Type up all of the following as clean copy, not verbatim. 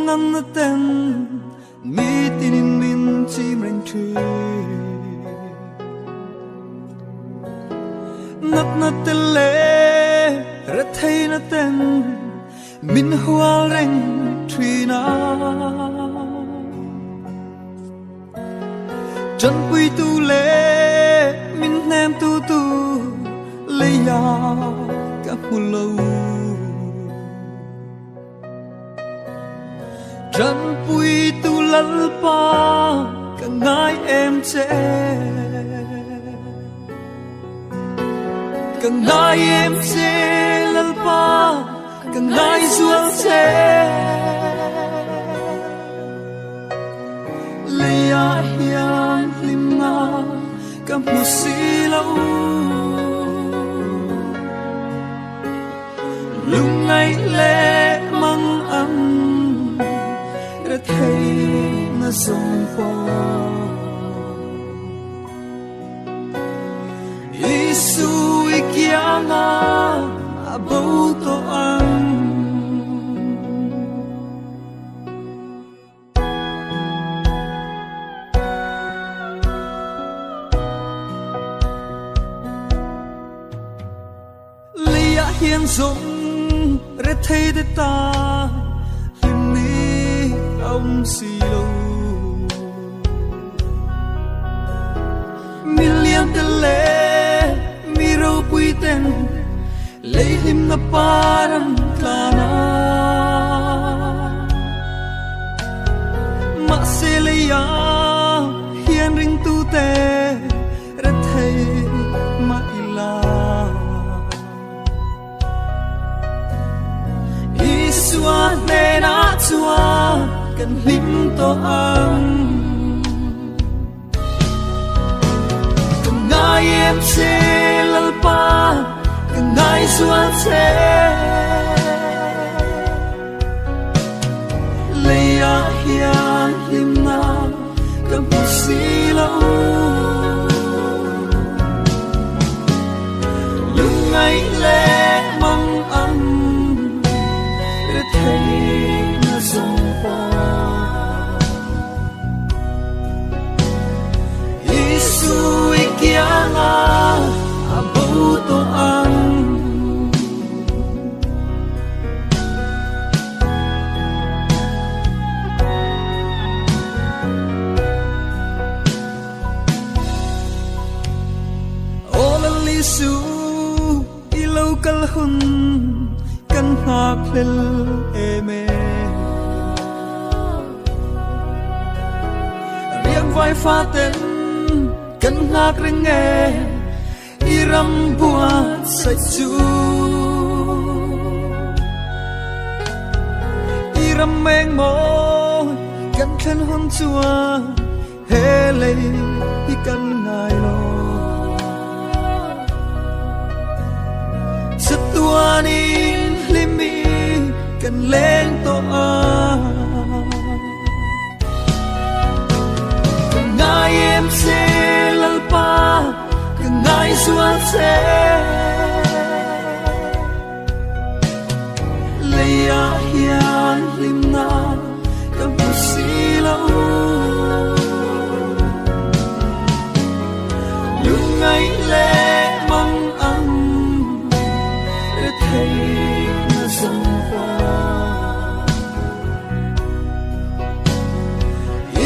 Mangan na ten mi tinin min chim reng thin. Nat na te le rethei na ten min hual reng thin a. Tanpui tu le min hnem tu tu leia ka hmu lo. Tanpui tu Lalpa ka ngai em che. Ka ngai em che Lalpa, ka ngai zual che. Leia hian hlimna ka hmu si lo. Lungngai le mang ang rethei na zawng pawh. Isu i kianga a bo tawh ang. Leia hian zawng rethei te ta hlim ni a awm si lo. Mi lian te le mi ropui ten lei hlim na par an tlan a. Mahse leia hian ringtu te rethei mah ila. Isua hnenah chuan kan hlim tawh ang. Ka ngai em che Lalpa, ka ngai zual che. Leiah hian hlimna ka hmu si lo. Lungngaih leh mang ang rethei na zawng pawh. Isu i kianga a bo tawh ang. Aw Lal Isu, i lo kal hun kan nghak hlel em e. Riak vai fa ten kan nghak reng e, i ram buatsaih chu. I ram eng mawi kan thlen hun chuan he lei hi kan ngai lo. Chatuanin hlimi kan leng tawh a. Ka ngai em che Lalpa, ka ngai zual che. Leiah hian hlimna ka hmu si lo. Lungngaih leh mang ang rethei na zawng pawh.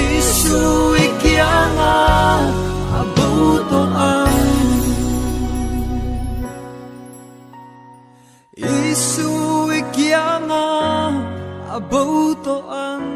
Isu i kianga a bo tawh ang. Isu i kianga a bo tawh ang.